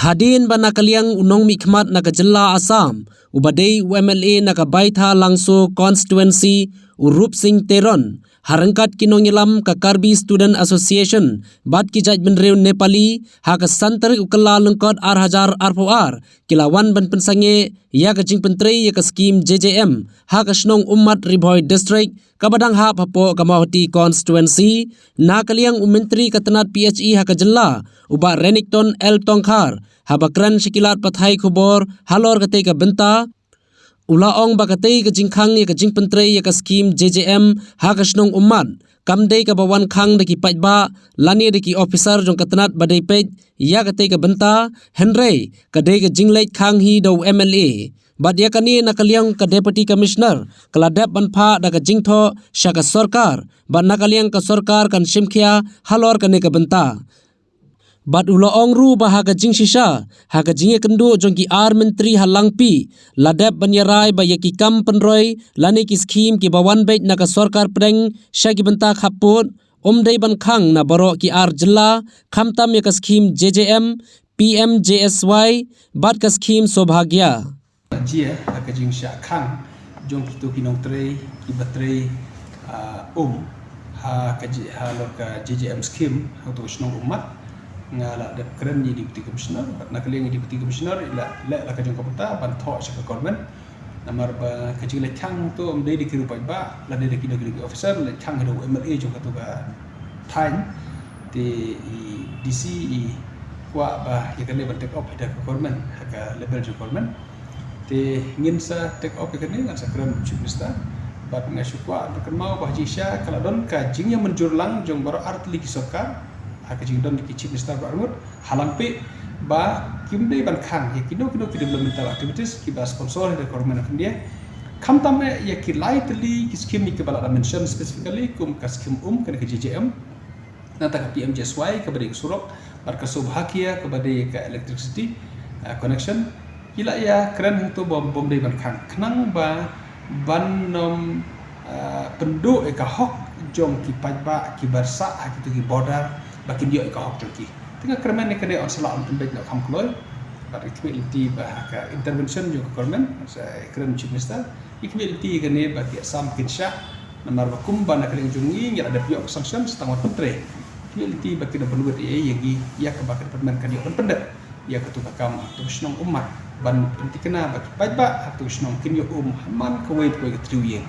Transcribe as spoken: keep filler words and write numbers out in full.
Hadien ba na ka liang u nongmihkhmat na ka jylla Assam, uba dei u M L A na ka Baithalangso constituency, u Rup Singh Teron, ha ryngkat ki nongïalam ka Karbi Student Association bad ki jaitbynriew Nepali, ha ka san tarik u Kyllalyngkot ar hajar arphew ar, ki la wan ban pynsangeh ïa ka jingpyntrei ïa ka skhim J J M ha ka shnong Ummat, Ri Bhoi District, kaba dang hap hapoh ka Mawhati constituency. Na ka liang u Myntri ka tnat P H E ha ka jylla, u Bah Renikton L Tongkhar, haba kren sha ki lad pathai khubor halor katei ka bynta, u la ong ba katei ka jingkhang ïa ka jingpyntrei ïa ka skhim J J M ha ka shnong Ummat kam dei kaba wan khang da ki paidbah lane da ki officer jong ka tnat ba dei peit ïa katei ka bynta, hynrei ka dei ka jingleit khang hi da u M L A. Bad ïa kane na ka liang ka Deputy Commissioner ka la dep ban phah da ka jingthoh sha ka sorkar, bad na ka liang ka sorkar kan shim khia halor kane ka bynta. Bad u la ong ruh ba ha ka jingshisha, ha ka jingïakynduh jong ki ar myntri ha Langpih, la dep ban ïarai ba ïa ki kam pynroi lane ki skhim kiba wan beit na ka sorkar pdeng sha ki bynta khappud, um dei ban khang na baroh ki ar jylla, khamtam ïa ka skhim J J M, P M J S Y bad ka skhim Saubhagya. Jia ha ka jingshah khang jong kito ki nongtrei kiba trei, ah, um ha ka ji-, halor ka J J M skhim ha uto u shnong Ummat. Nga la dep kren ïa i Deputy Commissioner, bad na ka liang i Deputy Commissioner i la leh la ka jong ka bynta ban thoh sha ka government. Namar ba ka jingleit khang to um dei da ki riew paidbah lane da ki, da ki, da ki officer, leit khang hi da u M L A jong kato ka thaiñ. Te i D C i kwah ba ïa kane ban take up hi da ka government, ha ka level jong government. Te ngin sa take up ïa kane, ngan sa kren Chief Minister. Bad nga shu kwah ban kynmaw ba ha jingshisha ka la don ka jingïamynjur lang jong baroh artylli ki sorkar ha ka jingdon ki Chief Minister ba arngut ha Langpih, ba kim dei ban khang ïa kino kino ki developmental activities kiba sponsor hi da ka Government of India. Khamtam eh ïa ki lai tylli ki skhim kiba la da mention specifically, kum ka skhim um, kane ka J J M, nangta ka P M J S Y kaba dei ka surok, bad ka Saubhagya kaba dei ka electricity, ah, connection. Ki la ïakren hangto ba ym dei ban khang, khnang ba ban ym, ah, pynduh ïa ka hok jong ki paidbah kiba sah ha kito ki border, ba kin ïoh ïa ka hok jong ki. Te nga kyrmen ïa kane yn sa lah ban pynbeit noh kham kloi. Bad nga khmih lynti ba ha ka intervention jong ka government, sa kren Chief Minister, nga khmih lynti ïa kane ba ki Assam kin shah. Namar ba kumba na ka liang jong ngi ngi la dep ïoh ka sanction, sa tang ban pyntrei. Nga khmih lynti ba kin pynwit ïa, ïa ngi, ïa kaba ka department kan ïoh ban pyndep ïa kato ka kam ha kato ka shnong Ummat, ban pynthikna ba ki paidbah ha kato ka shnong kin ïoh um ha man kawei pa kawei ka trei ïing.